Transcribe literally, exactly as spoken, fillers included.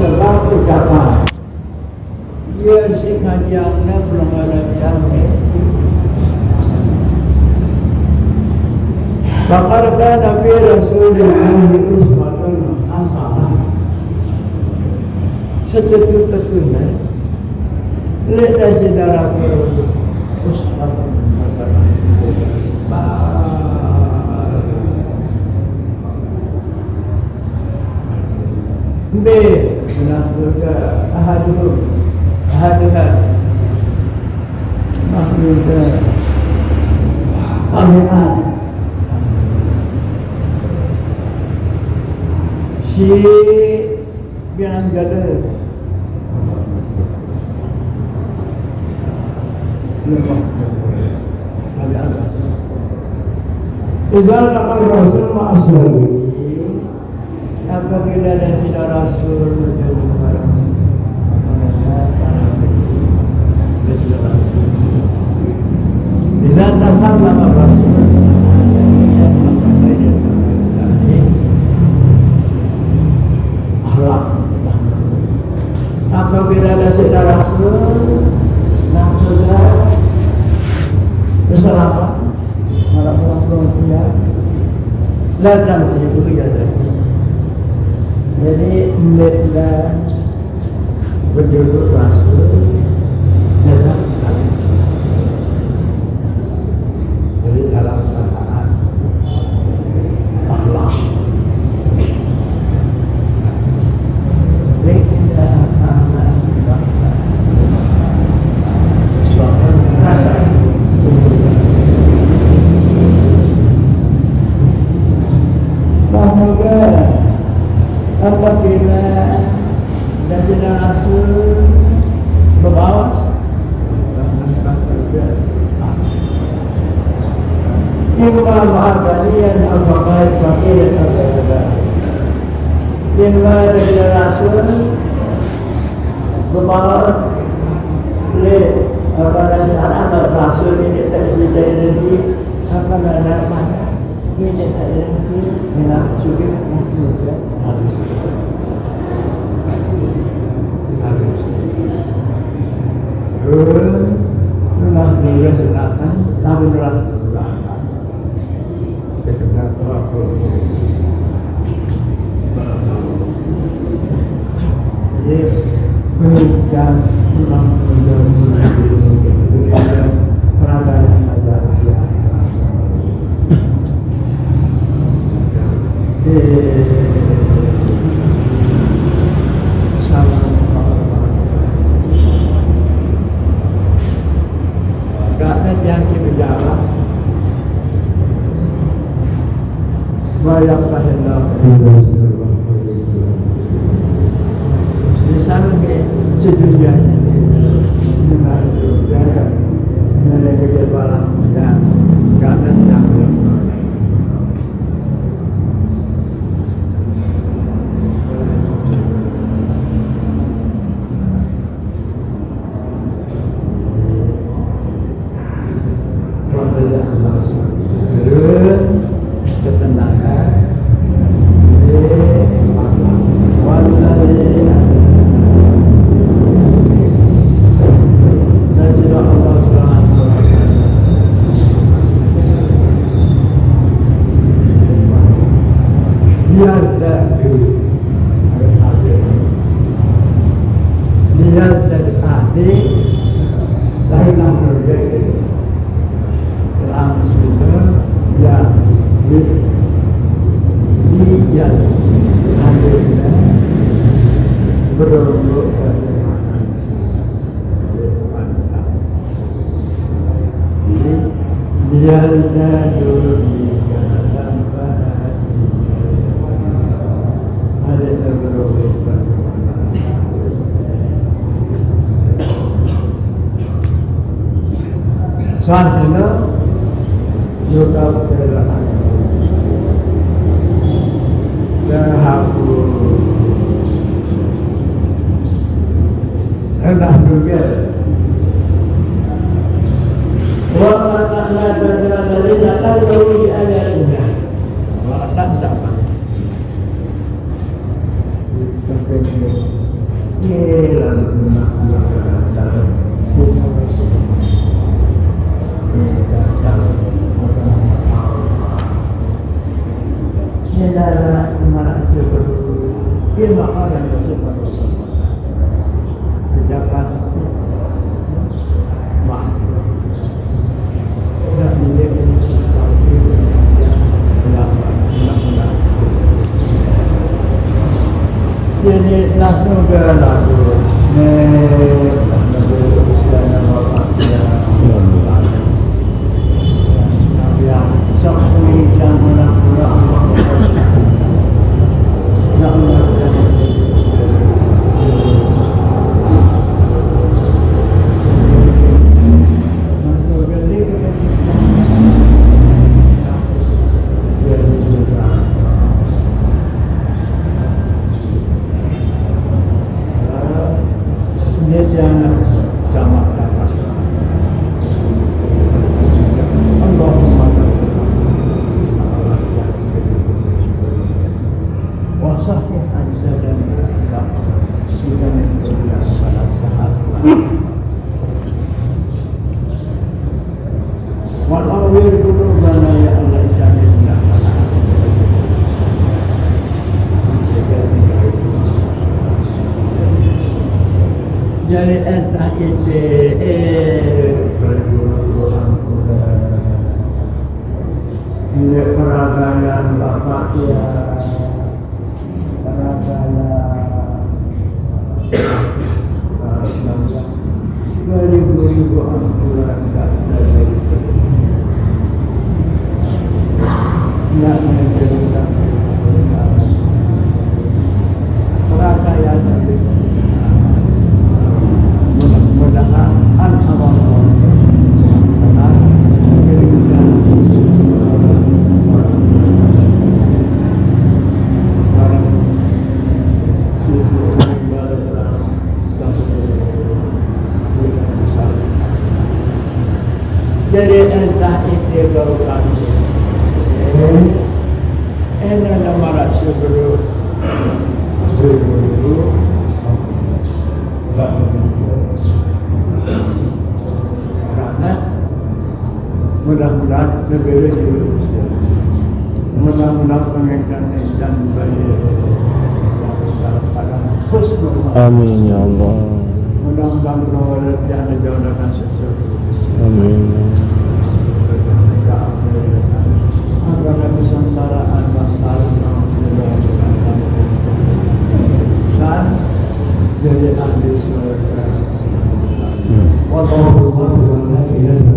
Sebab ucapan. Dia si ngajiannya belum ada diambil. Bahkan ada Nabi Rasulullah uswatun hasanah. Setuju-setuju. Lihat dari saudara uswatun hasanah. Mbe, nah, juga ahaduhum, ahaduha. Maksudnya, pamean. Si bilang gada. Iza laqar Rasul ma ashabi. Apabila ada sila Rasul bertemu barang, maka dia salam. Dia sila Rasul. Iza tasallama Rasul, akhlak. Apabila ada sila Rasul, maka dia bersalaman. Orang-orang dia datang sini dulu ya. Jadi, ambillah penjuru Rasul datang. Jadi, dalam perkataan akhlak. Apabila dan tidak langsung berbawa imma ma'adaniyan atau baik pakai atau tidak. Imma dan tidak langsung berbawa le, apa nasi anak atau rasul ini tak sida energi apa nak dapat ini tak energi nak juga nak juga harus harus. Terus, terus juga silakan, tapi terus. Karena dia berjalan Wa yaqtahillahu. Di sana ke sedunia ini. Dengan mereka kepala dan kanan yang Yazadu. Yazadu ahli lain amrul ghairi. Langsung ya, di, di ya, hadirnya berolok dari makan. Jadi, yazadu di dalam bahasa. Sahna yukaffiru anhu sayyi'atihi. Hendak juga. Wa qata'na dabiral ladzina kadzabu bi ayatina. Wa qata'na. Sampai ini. Lalu nak jalan-jalan. Nyedara kemana sebelum dia makan dan sebelum. Pejabat. Wah. Jadi, nahnu ke lagu, ne, lagu Islam nama Pak, ya. Allahumma وصحح أجسادنا إذا ابتلينا فلا سهل لنا. ونور قلوبنا يا الله جميعا. Jadi entah itu eh, ini peragaian Bapak ya. Beribu-ribu ampunan tak ada. Yang menjadi satu. Peragaian mudah-mudahan Allah Jadi entah itu bau kami. Enak nama rasa bro. Rahmat. Mudah-mudahan lebih dulu. Mudah-mudahan pengekan dan balik. Amin ya Allah. Mudah-mudahan kalau rezeki anda jauh dengan sesuatu. Amin. Agar kesengsaraan masalah dan jadi ahli surga. Wallahu a'lam.